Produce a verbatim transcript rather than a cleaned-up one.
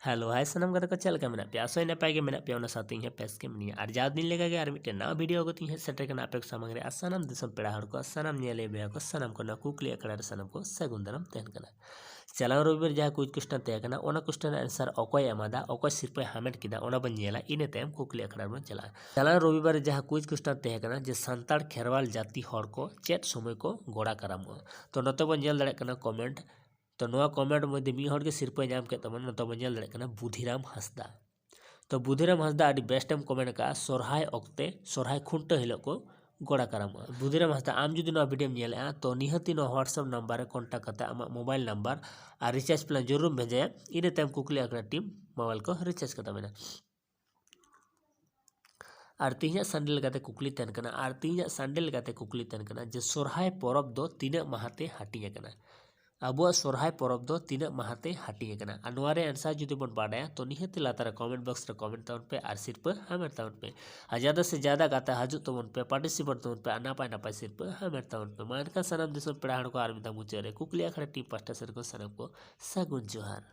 Hello, ᱦᱟᱭ ᱥᱟᱱᱟᱢ ᱜᱟᱛᱮ ᱠᱚ, ᱪᱮᱫ ᱞᱮᱠᱟ ᱢᱮᱱᱟᱜ ᱯᱮᱭᱟ? ᱟᱥᱚᱭ ᱱᱟᱯᱟᱭ ᱜᱮ ᱢᱮᱱᱟᱜ ᱯᱮᱭᱟ, ᱚᱱᱟ ᱥᱟᱶᱛᱮ ᱤᱧ ᱦᱚᱸ ᱵᱮᱥ ᱜᱮ ᱢᱤᱱᱟᱹᱧᱟ᱾ ᱟᱨ ᱡᱟᱣ ᱫᱤᱱ ᱞᱮᱠᱟ ᱜᱮ ᱟᱨ ᱢᱤᱫᱴᱮᱱ ᱱᱟᱣᱟ ᱵᱷᱤᱰᱤᱭᱳ ᱠᱟᱛᱮ ᱤᱧ ᱦᱮᱡ ᱥᱮᱴᱮᱨ ᱠᱟᱱᱟ ᱟᱯᱮ ᱠᱚ ᱥᱟᱢᱟᱝ ᱨᱮ᱾ ᱟᱨ ᱥᱟᱱᱟᱢ ᱫᱤᱥᱚᱢ ᱯᱮᱲᱟ ᱦᱚᱲ ᱠᱚ, ᱥᱟᱱᱟᱢ ᱧᱮᱞᱮ ᱵᱚᱭᱦᱟ ᱠᱚ, ᱥᱟᱱᱟᱢ ᱠᱚ ᱱᱚᱣᱟ ᱠᱩᱠᱞᱤ ᱟᱠᱷᱲᱟ ᱨᱮ ᱥᱟᱱᱟᱢ ᱠᱚ ᱥᱟᱹᱜᱩᱱ ᱫᱟᱨᱟᱢ ᱛᱟᱦᱮᱱ ᱠᱟᱱᱟ᱾ ᱪᱟᱞᱟᱣ ᱨᱚᱵᱤᱵᱟᱨ ᱡᱟᱦᱟᱸ ᱠᱩᱭᱤᱡᱽ ᱠᱚᱥᱪᱮᱱ ᱛᱟᱦᱮᱸ ᱠᱟᱱᱟ, ᱚᱱᱟ ᱠᱚᱥᱪᱮᱱ ᱨᱮᱱᱟᱜ ᱟᱱᱥᱟᱨ ᱚᱠᱚᱭ ᱮᱢᱟᱫᱟ, ᱚᱠᱚᱭ ᱥᱤᱨᱯᱟᱹᱭ ᱦᱟᱢᱮᱴ ᱠᱮᱫᱟ, ᱚᱱᱟ ᱵᱚᱱ ᱧᱮᱞᱟ᱾ ᱤᱱᱟᱹ ᱛᱟᱭᱚᱢ ᱠᱩᱠᱞᱤ ᱟᱠᱷᱲᱟ ᱨᱮᱵᱚᱱ ᱪᱟᱞᱟᱜᱼᱟ᱾ ᱪᱟᱞᱟᱣ ᱨᱚᱵᱤᱵᱟᱨ ᱡᱟᱦᱟᱸ ᱠᱩᱭᱤᱡᱽ ᱠᱚᱥᱪᱮᱱ ᱛᱟᱦᱮᱸ ᱠᱟᱱᱟ ᱡᱮ ᱥᱟᱱᱛᱟᱲ ᱠᱷᱮᱨᱣᱟᱞ ᱡᱟᱹᱛᱤ ᱦᱚᱲ ᱠᱚ ᱪᱮᱫ ᱥᱚᱢᱚᱭ ᱠᱚ ᱜᱚᱲᱟ ᱠᱟᱨᱟᱢᱚᱜᱼᱟ? ᱛᱚ ᱱᱚᱛᱮ ᱵᱚᱱ ᱧᱮᱞ ᱫᱟᱲᱮᱭᱟᱜ ᱠᱟᱱᱟ ᱠᱚᱢᱮᱱᱴ᱾ ᱛᱚ ᱱᱚᱣᱟ ᱠᱚᱢᱮᱱᱴ ᱢᱚᱫᱽᱫᱷᱮ ᱢᱤᱫ ᱦᱚᱲ ᱜᱮ ᱥᱤᱨᱯᱟᱹᱭ ᱧᱟᱢ ᱠᱮᱫ ᱛᱟᱵᱚᱱᱟ, ᱱᱚᱛᱮ ᱵᱚᱱ ᱧᱮᱞ ᱫᱟᱲᱮᱭᱟᱜ ᱠᱟᱱᱟ ᱵᱩᱫᱷᱤᱨᱟᱢ ᱦᱟᱸᱥᱫᱟ᱾ ᱛᱚ ᱵᱩᱫᱷᱤᱨᱟᱢ ᱦᱟᱸᱥᱫᱟ ᱟᱹᱰᱤ ᱵᱮᱥᱴ ᱮᱢ ᱠᱚᱢᱮᱱᱴ ᱟᱠᱟᱫᱼᱟ, ᱥᱚᱨᱦᱟᱭ ᱚᱠᱛᱮ, ᱥᱚᱨᱦᱟᱭ ᱠᱷᱩᱱᱴᱟᱹᱣ ᱦᱤᱞᱳᱜ ᱠᱚ ᱜᱚᱲᱟ ᱠᱟᱨᱟᱢᱚᱜᱼᱟ᱾ ᱵᱩᱫᱷᱤᱨᱟᱢ ᱦᱟᱸᱥᱫᱟ, ᱟᱢ ᱡᱩᱫᱤ ᱱᱚᱣᱟ ᱵᱷᱤᱰᱤᱭᱳᱢ ᱧᱮᱞᱮᱫᱼᱟ, ᱛᱚ ᱱᱤᱦᱟᱹᱛᱤ ᱱᱚᱣᱟ WhatsApp ᱱᱟᱢᱵᱟᱨ ᱨᱮ ᱠᱚᱱᱴᱟᱠᱴ ᱠᱟᱛᱮ ᱟᱢᱟᱜ ᱢᱳᱵᱟᱭᱤᱞ ᱱᱟᱢᱵᱟᱨ ᱟᱨ ᱨᱤᱪᱟᱨᱡᱽ ᱯᱞᱟᱱ ᱡᱟᱹᱨᱩᱲᱮᱢ ᱵᱷᱮᱡᱟᱭᱟ᱾ ᱤᱱᱟᱹ ᱛᱟᱭᱚᱢ ᱠᱩᱠᱞᱤ ᱟᱠᱷᱲᱟ ᱴᱤᱢ ᱢᱳᱵᱟᱭᱤᱞ ᱠᱚ ᱨᱤᱪᱟᱨᱡᱽ ᱠᱟᱛᱟ ᱵᱮᱱᱟ᱾ ᱟᱨ ᱛᱮᱦᱮᱧᱟᱜ ᱥᱟᱱᱰᱮ ᱞᱮᱠᱟᱛᱮ ᱠᱩᱠᱞᱤ ᱛᱟᱦᱮᱱ ᱠᱟᱱᱟ, ᱟᱨ ᱛᱮᱦᱮᱧᱟᱜ ᱥᱟᱱᱰᱮ ᱞᱮᱠᱟᱛᱮ ᱠᱩᱠᱞᱤ ᱛᱟᱦᱮᱱ ᱠᱟᱱᱟ ᱡᱮ ᱥᱚᱨᱦᱟᱭ ᱯᱚᱨᱚᱵᱽ ᱫᱚ ᱛᱤᱱᱟᱹᱜ ᱢᱟᱦᱟ ᱛᱮ ᱦᱟᱹᱴᱤᱧ ᱟᱠᱟᱱᱟ? ᱟᱵᱚᱣᱟᱜ ᱥᱚᱨᱦᱟᱭ ᱯᱚᱨᱚᱵᱽ ᱫᱚ ᱛᱤᱱᱟᱹᱜ ᱢᱟᱦᱟ ᱛᱮ ᱦᱟᱹᱴᱤᱧ ᱟᱠᱟᱱᱟ? ᱟᱨ ᱱᱚᱣᱟ ᱨᱮᱭᱟᱜ ᱟᱱᱥᱟᱨ ᱡᱩᱫᱤ ᱵᱚᱱ ᱵᱟᱰᱟᱭᱟ, ᱛᱚ ᱱᱤᱦᱟᱹᱛ ᱞᱟᱛᱟᱨ ᱨᱮ ᱠᱚᱢᱮᱱᱴ ᱵᱚᱠᱥ ᱨᱮ ᱠᱚᱢᱮᱱᱴ ᱛᱟᱵᱚᱱ ᱯᱮ ᱟᱨ ᱥᱤᱨᱯᱟᱹ ᱦᱟᱢᱮᱴ ᱛᱟᱵᱚᱱ ᱯᱮ᱾ ᱟᱨ ᱡᱟᱫᱟ ᱥᱮ ᱡᱟᱫᱟ ᱜᱟᱛᱮ ᱦᱤᱡᱩᱜ ᱛᱟᱵᱚᱱ ᱯᱮ, ᱯᱟᱨᱴᱤᱥᱤᱯᱮᱴ ᱛᱟᱵᱚᱱ ᱯᱮ ᱟᱨ ᱱᱟᱯᱟᱭ ᱱᱟᱯᱟᱭ ᱥᱤᱨᱯᱟᱹ ᱦᱟᱢᱮᱴ ᱛᱟᱵᱚᱱ ᱯᱮ᱾ ᱢᱟ ᱮᱱᱠᱷᱟᱱ ᱥᱟᱱᱟᱢ ᱫᱤᱥᱚᱢ ᱯᱮᱲᱟ ᱦᱚᱲ ᱠᱚ ᱟᱨ ᱢᱤᱫ ᱫᱷᱟᱣ ᱢᱩᱪᱟᱹᱫ ᱨᱮ ᱠᱩᱠᱞᱤ ᱟᱠᱷᱲᱟ ᱴᱤᱢ ᱯᱟᱦᱴᱟ ᱥᱮᱫ ᱠᱷᱚᱱ ᱥᱟᱱᱟᱢ ᱠᱚ ᱥᱟᱹᱜᱩᱱ ᱡᱚᱦᱟᱨ᱾